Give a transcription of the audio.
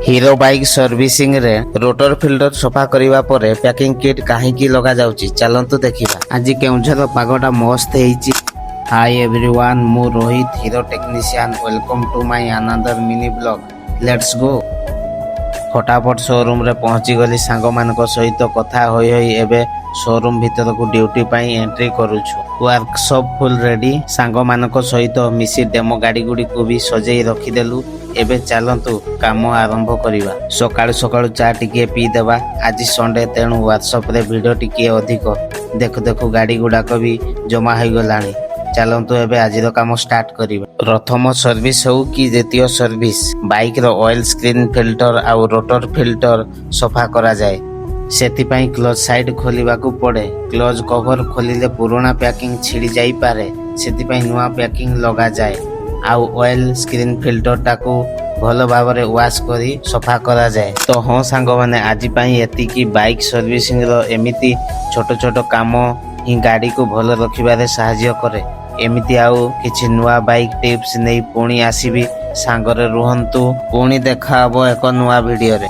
Hero bike ସର୍ଭିସିଂରେ rotor filter ସଫା କରିବା ପରେ ପ୍ୟାକିଂ କିଟ୍ କାହିଁକି ଲଗାଯାଉଛି, ଚାଲନ୍ତୁ ଦେଖିବା। ଆଜି କେଉଁଝର ପାଗଟା ମସ୍ତ ହେଇଛି। ହାଇ ଏଭ୍ରିୱାନ୍, ମୁଁ Rohit, hero technician. Welcome to my another mini vlog. Let's go. ଫଟାଫଟ ସୋରୁମରେ ପହଞ୍ଚିଗଲି। ସାଙ୍ଗମାନଙ୍କ ସହିତ କଥା ହୋଇ ହୋଇ ଏବେ ସୋରୁମ ଭିତରକୁ ଡ୍ୟୁଟି ପାଇଁ ଏଣ୍ଟ୍ରି କରୁଛୁ। ୱାର୍କସପ୍ ଫୁଲ୍ ରେଡି। ସାଙ୍ଗମାନଙ୍କ ସହିତ ମିଶି ଡେମୋ ଗାଡ଼ି ଗୁଡ଼ିକୁ ବି ସଜେଇ ରଖିଦେଲୁ। ଏବେ ଚାଲନ୍ତୁ କାମ ଆରମ୍ଭ କରିବା। ସକାଳୁ ସକାଳୁ ଚା ଟିକିଏ ପିଇଦେବା। ଆଜି ସଣ୍ଡେ, ତେଣୁ ୱାର୍କସପରେ ଭିଡ଼ ଟିକିଏ ଅଧିକ। ଦେଖୁ ଦେଖୁ ଗାଡ଼ି ଗୁଡ଼ାକ ବି ଜମା ହୋଇଗଲାଣି। ଚାଲନ୍ତୁ ଏବେ ଆଜିର କାମ ଷ୍ଟାର୍ଟ କରିବା। ପ୍ରଥମ ସର୍ଭିସ ହେଉ କି ଦ୍ୱିତୀୟ ସର୍ଭିସ, ବାଇକର ଅଏଲ ସ୍କ୍ରିନ୍ ଫିଲ୍ଟର ଆଉ ରୋଟର ଫିଲ୍ଟର ସଫା କରାଯାଏ। ସେଥିପାଇଁ କ୍ଲଚ୍ ସାଇଡ୍ ଖୋଲିବାକୁ ପଡ଼େ। କ୍ଲଚ୍ କଭର ଖୋଲିଲେ ପୁରୁଣା ପ୍ୟାକିଂ ଛିଡ଼ି ଯାଇପାରେ। ସେଥିପାଇଁ ନୂଆ ପ୍ୟାକିଂ ଲଗାଯାଏ ଆଉ ଅଏଲ ସ୍କ୍ରିନ୍ ଫିଲ୍ଟରଟାକୁ ଭଲ ଭାବରେ ୱାଶ୍ କରି ସଫା କରାଯାଏ। ତ ହଁ ସାଙ୍ଗମାନେ, ଆଜି ପାଇଁ ଏତିକି। ବାଇକ୍ ସର୍ଭିସିଂର ଏମିତି ଛୋଟ ଛୋଟ କାମ ହିଁ ଗାଡ଼ିକୁ ଭଲ ରଖିବାରେ ସାହାଯ୍ୟ କରେ। ଏମିତି ଆଉ କିଛି ନୂଆ ବାଇକ୍ ଟିପ୍ସ ନେଇ ପୁଣି ଆସିବି। ସାଙ୍ଗରେ ରୁହନ୍ତୁ। ପୁଣି ଦେଖା ହବ ଏକ ନୂଆ ଭିଡ଼ିଓରେ।